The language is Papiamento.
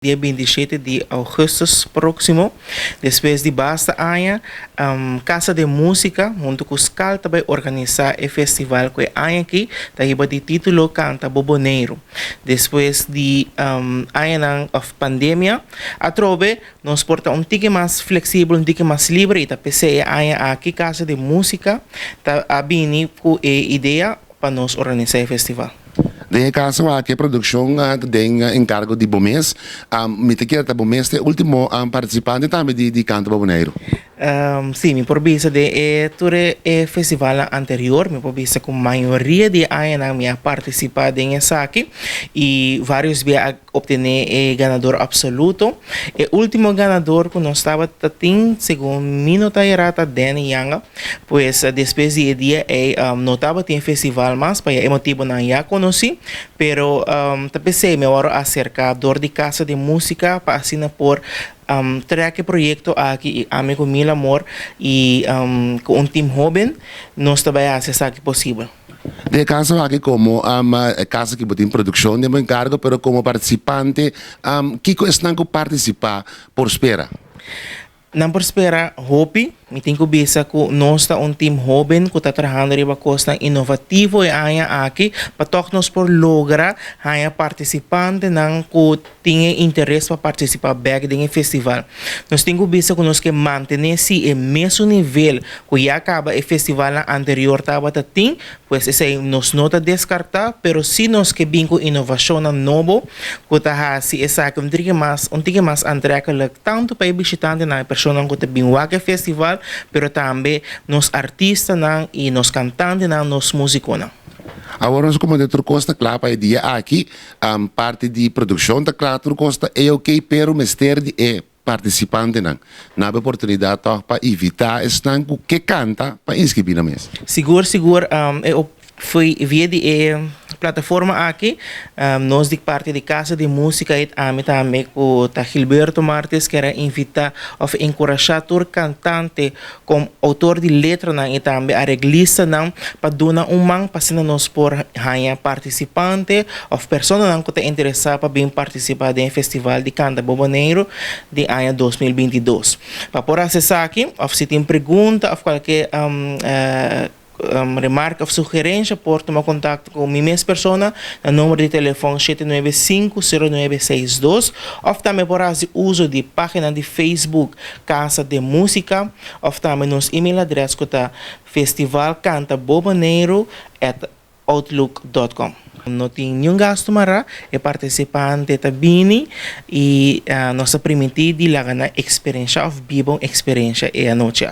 Dia 27 di augustus proximo, despues di basta aña, Casa de Musica hunto cu SCAL ta bay organisa e festival cu e aña aki ta hiba di titulo Canta Bo Boneiru. Despues di añanan of pandemia, atrobe nos por ta un tiki mas flexibel, un tiki mas libre y ta p'esey e aña aki Casa de Musica ta a bini cu e idea pa nos organisa e festival. Den e kaso aki e produkshon ta den enkargo di bo mes. Mi ta kere ta bo mes ta e ultimo partisipante tambe di Kanto pa Boneiru. Sí, mi por bisa den e tur e festivalnan anterior, mi por bisa ku mayoria di e añanan mi a partisipá den esaki i vários bia a obtené e ganador absoluto. E último ganador ku nos tabata tin, segun mi no ta erá, ta Danny Yanga. Pues despues di e dia ei no tabatin festival mas, pa ya e motibunan ya konosí. Pero ta p'esei mi a wòrdu aserká dor di Casa di Músika pa asina por trèk e proyekto aki i ami ku mil amor i ku un tim hóben nos ta bai hasi esaki posibel. Den e kaso aki komo e kaso ki bo tin produkshon den bo enkargo pero komo partisipante kiko esnan ku partisipá por spera? Nan por spera hopi. Mi tin ku bisa ku nos ta un tim hóben ku ta trahando riba kosnan inovativo e aña aki pa tòg nos por logra haña partisipantenan ku tin e interes pa partisipá bèk den e festival. Nos tin ku bisa ku nos ke mantené si e mesun nivel ku ya kaba e festivalnan anterior tabata tin, pues esei nos no ta deskartá, pero si nos ke bin ku inovashonnan nobo ku ta hasi esaki un triki mas un tiki mas antrekkelik tantu pa e bishitantenan, e personanan ku ta bin wak e festival, pero tambe nos artistanan i nos kantantenan, nos músikonan. Awor nos komo den tur kos ta kla pa e dia aki. Parti di produkshon ta kla, tur kos ta e ok, pero mester di e partisipantenan. Nan habi oportunidat tòg pa invitá esnan ku ke kanta pa inskribí nan mes. Sigur sigur e via di e plataforma aki nos di parti di Casa di Musica i ami tambe ku ta Gilberto Martes kier a invitá òf enkurashá tur kantante Kom outor di letranan i tambe areglistanan pa duna un man pa asina nos por haña partisipante òf personanan ku ta interesá pa bin partisipá den e festival di Kanta Bo Boneiru di aña 2022. Pa por hasi esaki òf si tin pregunta òf kualke Remarka of sugerensha por tuma kontakto ku mi mes persona na number di telefòn 795 0962 òf tambe por hasi uso di página di Facebook Casa de Música òf tambe nos email adrès ku ta festivalcantaboboneiru@outlook.com. No tin niun gastu mará, e partisipante ta bini i nos ta primintí di laga nan eksperensha òf biba un eksperensha e anochi aki.